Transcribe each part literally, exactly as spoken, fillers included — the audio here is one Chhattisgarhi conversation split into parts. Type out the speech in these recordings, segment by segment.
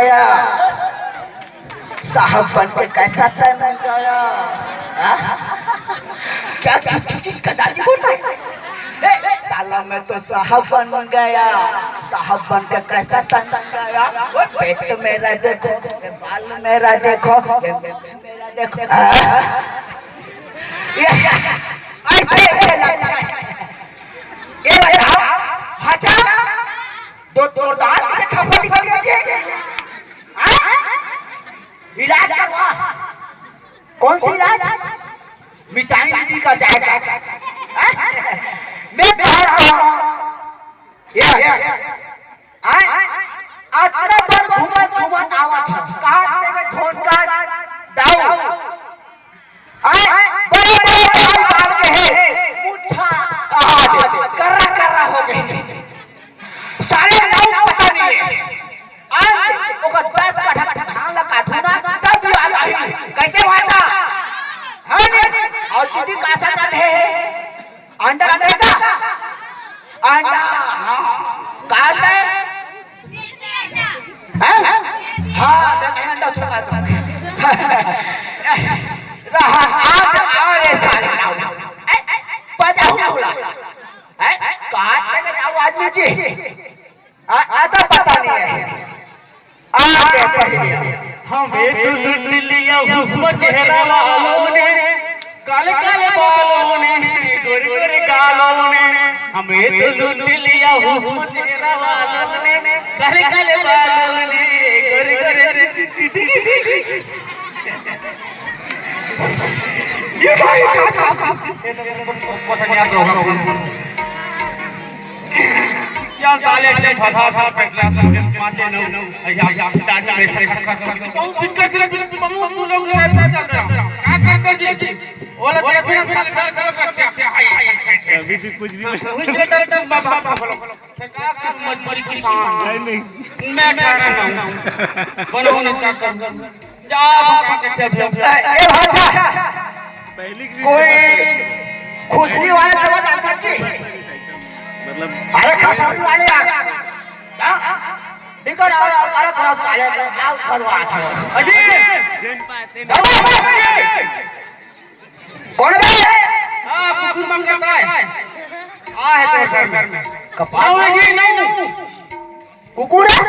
गया, साहब बन के कैसा तन गया। हाँ? क्या किस किस का दादी बोलता है? ए, साला मैं तो साहब बन गया, साहब बन के कैसा तन गया। वो पेट मेरा देखो, ये बाल मेरा देखो, ये मेरा देखो। हाँ? ये ऐसे, ऐसे लगता है। ये बताओ, भाचा, दो, दो दांत के खप्पर निकल गए जी। हाँ? इलाज करवा। कौन सी इलाज? मितानी दीदी का जाएगा। हाँ? मैं कह रहा हूँ। ये, ये, हाँ? अतना बड़ घूमत घूमत आवत है। कहाँ से मैं धोन का दाऊ? आए, बड़े बड़े बाल बाल के हे, मुच्छा, आ, कर्रा कर्रा हो गए। साले नाऊ पता नहीं है। आज ओकर दस कट्ठा धान ला काटू ना, तब याद आही। कैसे भाचा? हाँ नहीं? और दीदी का सब रंधे हे? अंडा रंधे का? अंडा, हाँ। का अंडा है? हैं? हाँ, देख, अंडा थोड़ा तो। रहा, आ, आ रे साले, आओ। ए, ए, बजाओ ना होला। हैं? कहाँ तक जाओ आदमी जी? आ, आ तो पता नहीं है। आ दे पहले। हमें तो लूट लिया हुस्न चेहरा वालों ने, काले काले बालों ने, गोरे गोरे गालों ने। हमें तो लूट लिया हुस्न चेहरा वालों ने, काले काले बालों ने, गोरे गोरे। ये भाई का, का, का, का। ये तो पता नहीं आता होगा। क्या साले के फंसा था, फैसला से पाँचे नौ, या, या, दाढ़ी में से, बहुत दिक्कत है, बहुत तू लोग रहता चल रहा। क्या करते जी? ओला देखो ना, साले, साले, साले, बच्चे, हाय, हाय, हाय, हाय। अभी भी कुछ भी नहीं। कुछ नहीं करता, बाप, बाप, बाप, बाप। तो क्या कर, मजबूरी की शान। नहीं, नहीं। मैं क्या करता हूँ? बनो ना, क्या कर, कर। जा, जा, जा, जा, जा। ए, ए, भाई साहब, पहली की कोई खुशबू वाला दवा जानता जी? मतलब अरे, खसौली वाले आ। हाँ? ठीक है, और, और, अरे, खराब साले, तो आओ, खरवा, खरवा। अजी! दवा, दवा, दवा। कौन बे? हाँ, कुकुर मांग रहा है। आ है तेरे घर में। कपाल आओ, ये नहीं। कुकुर है?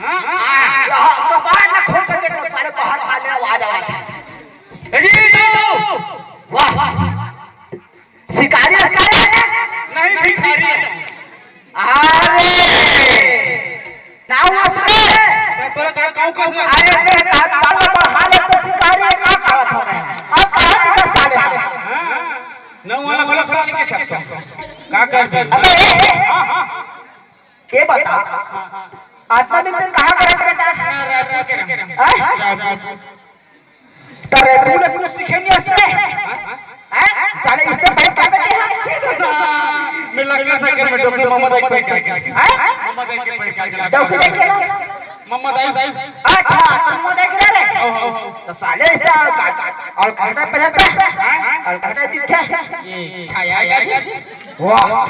हाँ, हाँ। हाँ, कपाल ना खोल के देख लो, साले बाहर, बाहर ले आवाज, आवाज। ए जी, जाओ। वाह। शिकारी, शिकारी। नहीं, भिखारी। अरे, नाऊ असले। तो तोरा का, का, का, का, अरे, मैं कहा, बाल बढ़ा ले तो शिकारी, का कहत हो रहे हैं? अब कहाँ निकल साले? हाँ, नाऊ वाला, वाला, वाला, का कर? अबे, हाँ, हाँ। ये बता, अतना दिन तक कहाँ गए बेटा? हाँ? तो रे, तू ने कुछ सीखे नहीं इसने? हैं? साले इसने बैठ कर बैठे हैं? मैं लग रहा था घर में डोके मम्मा देख बैठ गया। हैं? मम्मा देख के बैठ गया। डोके देख के ना? मम्मा दाई, दाई। अच्छा, तुम मम्मा देख रहे रे? ओहो। तो साले इससे और का-, और घंटा पहले था? और घंटा दिखे? ये छाया, छाया। वाह।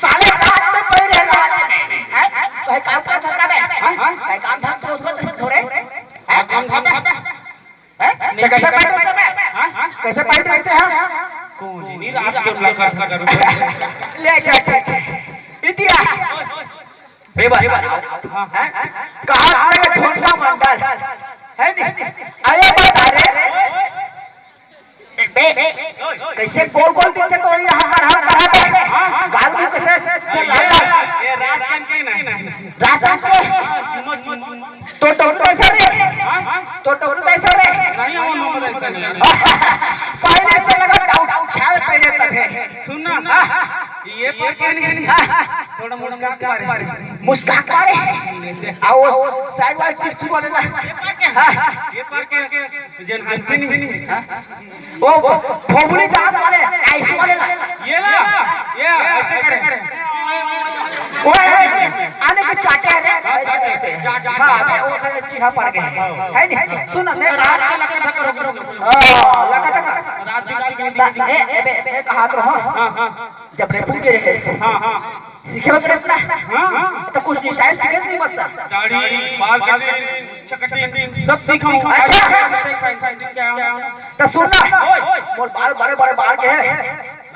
साले रात में पड़े रहे, रात में। हैं? तो है काम, काम धंधा में। हैं? है काम धाम तो उठबत रहे थोड़े। हैं? काम धाम में। हैं? तो कैसे बैठ रहते हैं? हैं? कैसे बैठ रहते हैं? कौन जी? नहीं, रात के उठा कर, कर, कर। ले, अच्छा, अच्छा, अच्छा। इतिया। ए बात, हाँ, हाँ। कहा था ये ढोलका मंडल, है नी? अरे बता रे। ए, बे, कैसे गोल गोल दिखे तो यहाँ कर, हम कर, हम। गाल में कैसे ये लाल लाल। ये रात कन के ना। रात कन के। हाँ, चुनो, चुनो, चुनो। तो टोटू कैसे रे? हाँ? तो टोटू कैसे रे? नहीं, वो मोहम्मद ऐसा नहीं। पहले से लगा डाउट, छाल पहले तब है। सुन ना। हाँ। ये पर के नहीं, नहीं। हाँ। थोड़ा मुस्कान मारे। मुस्कान मारे। आ वो साइड वाले चिप्स वाले ना। हाँ। ये पर के, जेन हंसते नहीं। हाँ। वो, वो फोबली दांत वाले, ऐसे वाले ना। ये ला, ये ऐसे करे। वो है, आने के चाचा है रे। हाँ, अबे वो है, चिन्हा पर गए। है नहीं? सुन, मैं कहा, हाँ, लगा था। ए, ए, बे, मैं कहा तो, हाँ। जब रेपू के रहे से, हाँ, हाँ। सीखे बर प्रश्न। हाँ। तो कुछ नहीं, स्टाइल सीखे नहीं मस्त। दाढ़ी, बाल कटिंग, कटिंग, सब सीखा हूँ। अच्छा। सीख, सीख, सीख, सीख के आया हूँ। तो सुन ना, ओए, ओए। मोर बाल बड़े बड़े बाल के हैं।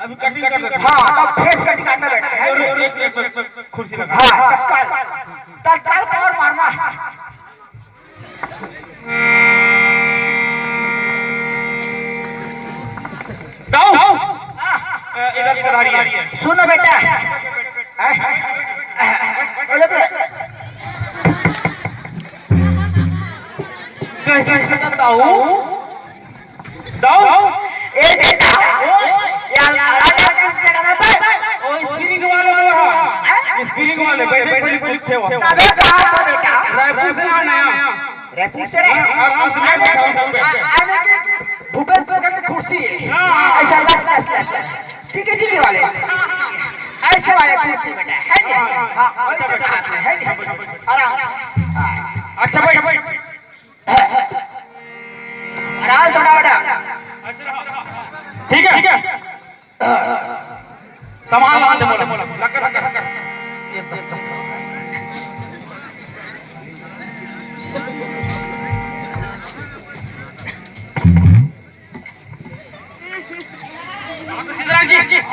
अभी कटिंग कर देता हूँ। हाँ, अब फेस कटिंग करना बेटा, है? एक, एक, एक, एक, एक कुर्सी लगा। हाँ, तत्काल, तत्काल पावर मारना। दाऊ, अ, इधर पधारिए। सुनो बेटा, बोलो तो। कैसे, कैसे दाऊ? दाऊ? ए बेटा, ओए। यार, अरे, किस जगह में पे? ओ, स्प्रिंग वाले बोल रहा। हैं? स्प्रिंग वाले, बैठे, बैठे, बैठे थे वो। तबे कहा था बेटा। रायपुर से आना है। रायपुर से रे? आराम से अरे, बैठा हूँ, बैठा हूँ। आ-, आने के भूपेश बघेल की कुर्सी है। हाँ। ऐसा लस, लस, लस, लस। ठीक है, ठीक है वाले। ऐसे वाले कुर्सी बेटा, है नहीं? हाँ, हाँ, हाँ, वैसे बैठा। हाथ में, है नहीं? आराम से। हाँ। अच्छा भाई, भाई। आराम से उठा बेटा। ठीक है, ठीक है। सामान ला दे मोला, मोला। लकर, लकर, लकर।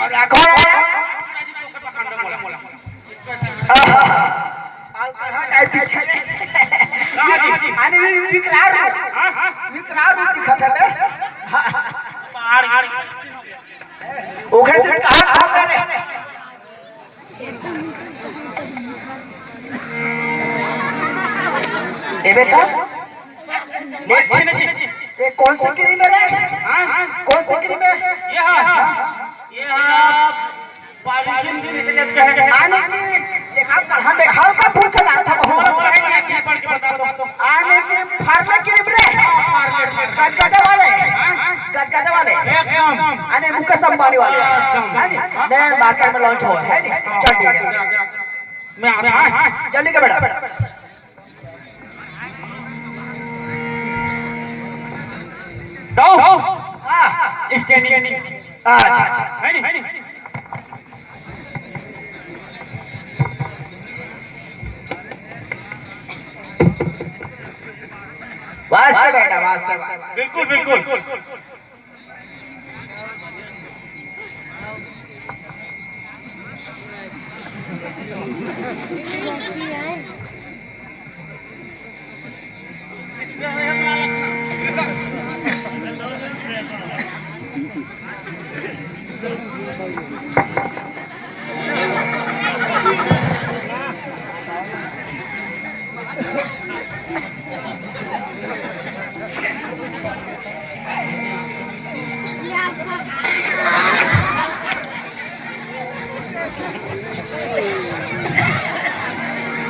और रखो रे। अलकरहा टाइप दिखे। आने में विकराल रूप, विकराल रूप दिखत हे बे। ओखर से कहा, कहा करे? ए बेटा, ये, ये कौन सी क्रीम है रे? हाँ? कौन सी क्रीम है? ये हाँ, ये हाँ। आने की देखा, कहाँ देखा, हल्का फुल्का जाता बहुत। आने की फार्ले क्रीम रे, गदगदे वाले, गदगदे वाले, एकदम। आने मुकेश अंबानी वाले, है नी? नए मार्केट में लॉन्च हुआ है नी? चल ठीक है, मैं आ रहा हूँ। जल्दी कर बेटा। दाऊ, हाँ। स्टैंडिंग। अच्छा, अच्छा। है नी? वास्ते बेटा, वास्ते, वास्ते। बिल्कुल, बिल्कुल।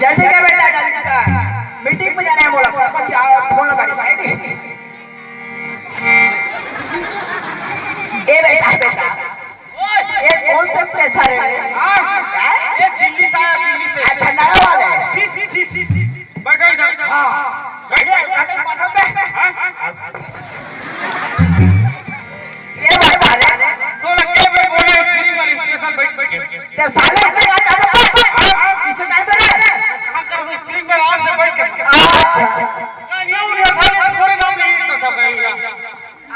जल्दी कर बेटा, जल्दी कर। मीटिंग में जाना है बोला, सरपंच आओ, फोन लगा दे, है नी? ए बेटा, बेटा, ये कौन सा प्रेशर है? हाँ? ये दिल्ली से आया, दिल्ली से। अच्छा, नया वाला है? जी, जी, जी, जी, जी। बैठो इधर। हाँ। बैठ, ये बैठ, कटे बैठ। पसंद है? हाँ? ये बता रहे। दो लड़के में बोले, स्प्रिंग वाली स्पेशल बैठ, बैठ के। ते साले इतने का टाइम पे? हाँ? इस टाइम पे रे? कहाँ कर दो, स्प्रिंग में आराम से बैठ के। अच्छा। कहाँ नहीं उठा था, पूरे नाम नहीं उठा था कहीं का।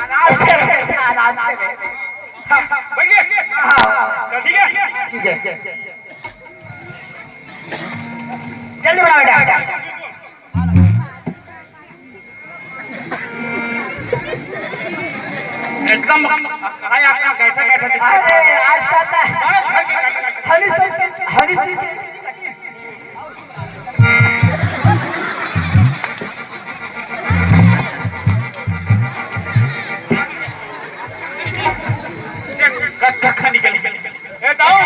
आराम से रहे, आराम से रहे। बैठ गए? हाँ। तो ठीक है? ठीक है। जल्दी बना बेटा। एकदम, हाँ, यहाँ, यहाँ, बैठा, बैठा, बैठा। अरे, आजकल ना, अरे, घर के, घर के। हनी सिंह, हनी सिंह। कख, कख निकल। ए, दाऊ।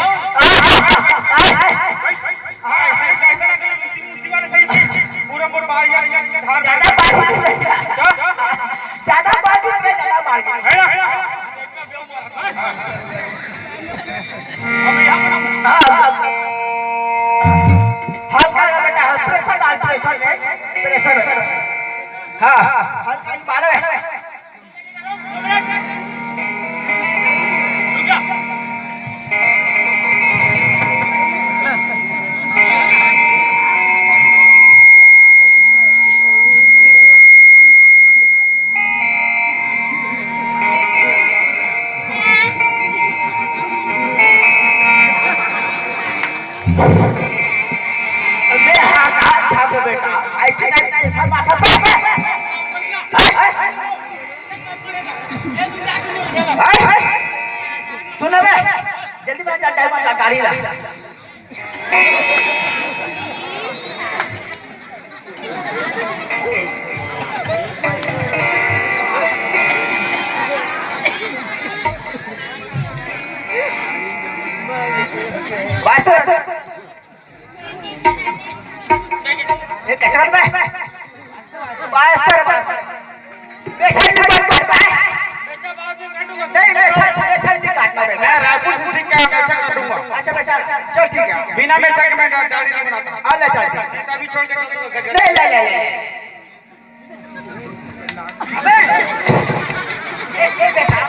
कैसे, कैसे लग रहा है? उसी, उसी वाले सही थे। पूरा मोर बाल यार, यार, धार, ज्यादा बाल नहीं बेटा। क्या? ज्यादा बाल नहीं, ज्यादा बाल नहीं। है ना? हाँ, हाँ। हल्का लगा बेटा, हाँ, प्रेशर डाल, प्रेशर है, प्रेशर है। हाँ, हल्का ही बाल है। ऐसे जाके पैसा माथा पे। हाय, हाय। हाय, हाय। सुन बे, जल्दी बना जा, डायमंड ला, गाड़ी ला। वास्तव, ए, कैसे बात बे? वास्तव बे। बेचन जी काट, काट बे। नहीं, बेचन, बेचन जी काटना बे। मैं रायपुर से सीख के आया, बेचन काटूंगा। अच्छा, बेचन, चल ठीक है। बिना बेचन के मैं डा-, दाढ़ी नहीं बनाता। आ, ले, चल, चल। तभी छोड़ के नहीं, ले, ले, ले। अबे, ए, ए बेटा,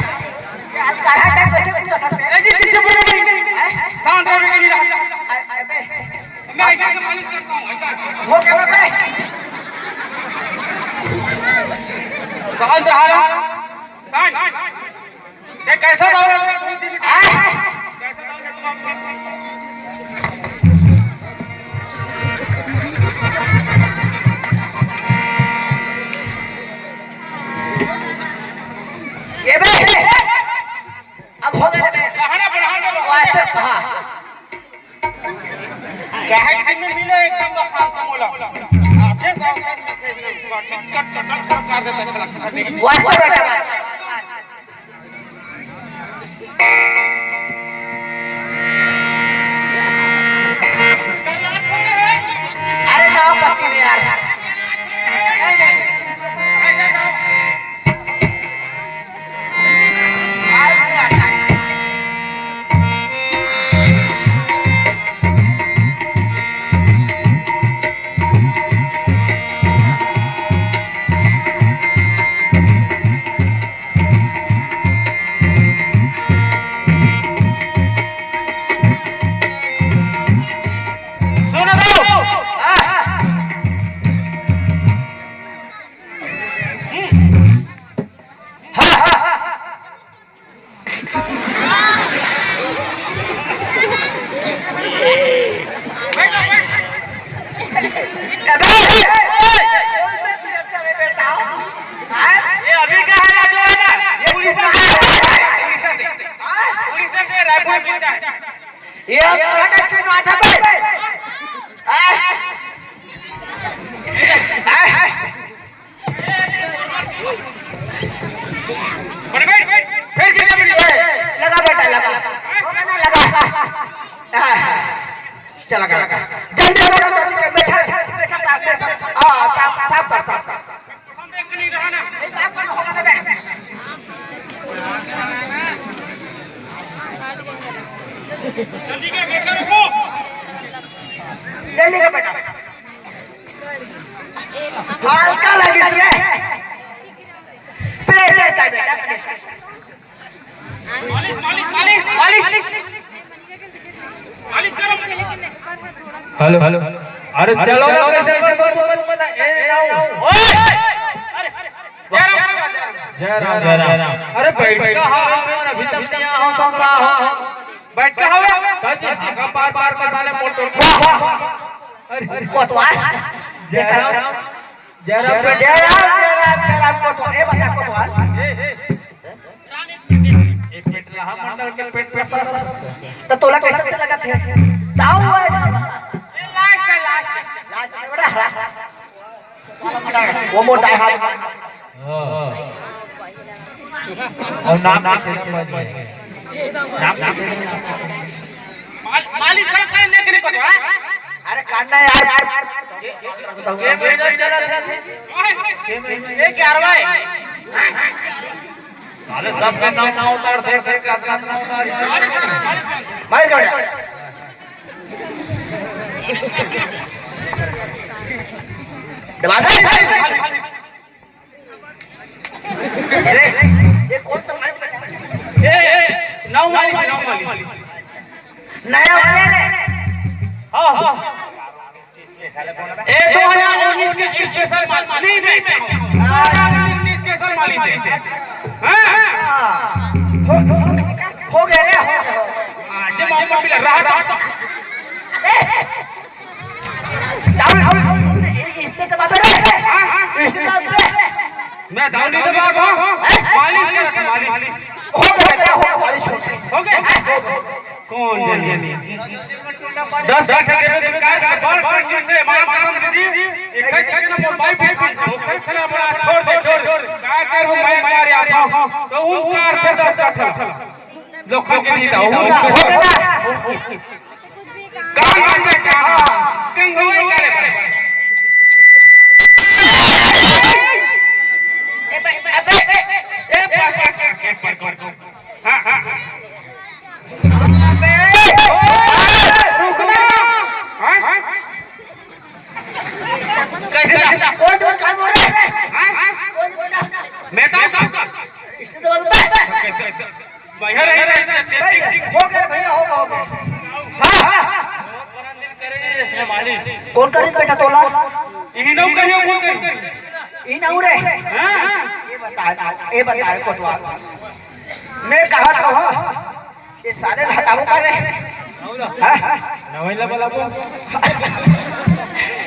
यार, काढ़ा टाइप कैसे कुछ कर सकते हैं? ए जी, पीछे बोलो नहीं। हैं? शांत रहो, नहीं रहा। अ-, अबे। मैं ऐसे से मालिश करता हूँ, ऐसा। वो क्या होता है? शांत रहा, शांत। ये कैसा दौर है? कैसा दौर है तुम्हारा? ये बे, अब हो गया बे। बढ़ाना, बढ़ाना, बढ़ाना। वास्तव, हाँ। काहे कि दिन में मिले एकदम बखान का मोला। आधे गाँव से मिलके भी नहीं हुआ। चिक्कट कटल कर, कर देता है साला। वास्तव बेटा, वास्तव। अरे ना पति ने यार। नहीं, नहीं, नहीं। सुन रहे हो? हाँ। ये अभी का है, राजू है ना? ये उड़ीसा से, उड़ीसा से, उड़ीसा से रायपुर में मिलता है। ये करंट चुना था बे। आय। आय। बैठ, बैठ, बैठ। फिर गिर जा, बैठ जा। ए, लगा बेटा, लगा। हो गया ना, लगा। आय। चला, लगा। जल्दी करो, जल्दी करो। बेचा, बेचा साफ, बेचा। हाँ, साफ, साफ कर, साफ कर। जल्दी कर बेटा। हल्का लगिस रे। प्रेशर का बेटा, प्रेशर। मालिश, मालिश, मालिश, मालिश। मालिश करो। Hello, hello. अरे चलो ना, कैसे, कैसे, तुम, तुम, तुम, ए, ए, आओ। ओए! जय राम, जय राम। अरे बैठ का हाल है, अभी तक नहीं आया हो, सो रहा हो। बैठ का हाल है? तो जी, जी का पार, पार का साले मोटर। वाह, वाह, वाह। अरे कोतवाल। जय राम। जय राम, जय राम, जय राम, कोतवाल। ए, बता कोतवाल। एक मिनट रहा, मंडल के पेट पे सर। तो तोला कैसे, कैसे लगा थे? दाऊ है ना? लास्ट है, लास्ट है। लास्ट है, बड़ा हरा। वो मोटा है हाथ। हाँ। और नाम, नाम से समझ गए। नाम, नाम से। माल-, मालिक सर से लेके नहीं पकड़ा। अरे काटना है यार, यार। ये, ये, ये महीना चला था। ये ग्यारहवाँ है। साले सब में नाम ना उतार, देख, देख, नाम ना उतार। मालिक सर। दबा दे। अरे, ये कौन सा मालिक बना? ए, ए, नौ मालिक है, नौ मालिक। नया वाले रे। हाँ, हाँ। ए, दो हज़ार उन्नीस के स्पेशल मालिक। नहीं, नहीं, नहीं। दो हज़ार उन्नीस के स्पेशल मालिक है। हाँ? हाँ। हो, हो, हो गया रे, हो गया, हो गया। हाँ, जब मौका मिला, रहा था। ए, जाओ, जाओ, जाओ, इस-, इस-, इससे तो बात है। ना, दाऊ नहीं दबा को। मालिश कर, मालिश। हो गया बेटा, हो गया, मालिश हो गया। हो गया? कौन जाने? दस का से देवे तो कार का बड़, बड़ किसे मां कसम दीदी। एक एक ना मोर भाई भी, वो कर खला बड़ा, छोड़ दे, छोड़ दे। का कर वो मैं मार या था। तो वो कार थे दस का था। लोखन के नहीं था। हो गया ना? काम बन जाए, काम। कंगुए करे। ए, पर, पर, पर, पर। हाँ, हाँ। रुकना। हाँ? कैसे? कोई तो काम हो रहा है। हाँ? कोई तो काम। मैं तो काम कर। इसने तो बोला, "बस, बस।" अच्छा, अच्छा। भैया रही, रही, रही, ठीक, ठीक। हो गया भैया, हो गया, हो गया। हाँ, हाँ। कौन करी बेटा तोला? इही नौ करियो, कौन करी? ई नौ रे। हाँ। ये बता, ये बता कोतवाल। मैं कहा था, हाँ? ये साले हटाओ का रे? हाँ? नवैला वाला बोल।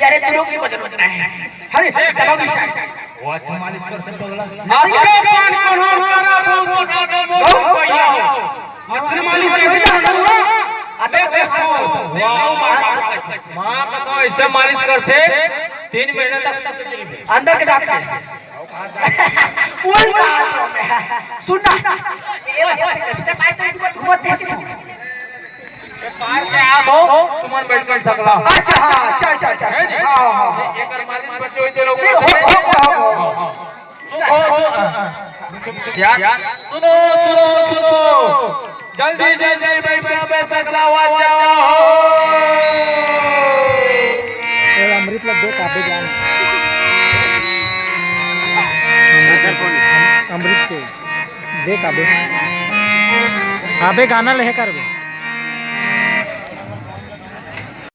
यार, ये तू लोग भी बदल बदल है। अरे, दबाओ भी शायद। वो अच्छा मालिश कर सकता पगला। आपका पान कौन हो, करा था, वो बता दो, वो भैया हो। अपने मालिश कैसे करता हूँ? वाह, वाह, वाह। माँ कसम, ऐसे मालिश करते, तीन महीने तक सब चली गई। अंदर के जाते हैं। उल्टा हाथ में। सुन ना। ये वाला step आए तो तुम घूमत देखते हो। पार से आ तो तुमन बैठ कर सकला। अच्छा, हाँ, चल, चल, चल। है नी? हाँ, हाँ, हाँ। एकर मालिश बच्चे होई, चलो। ए, हो, हो, हो, हो, हो। सुनो, सुनो, सुनो। जल्दी, जल्दी, भाई, भाई, पैसा सवा जाओ। ए, अमृत लग दे, काबे जान। अमृत, अमृत के दे काबे। आबे गाना ले करबे।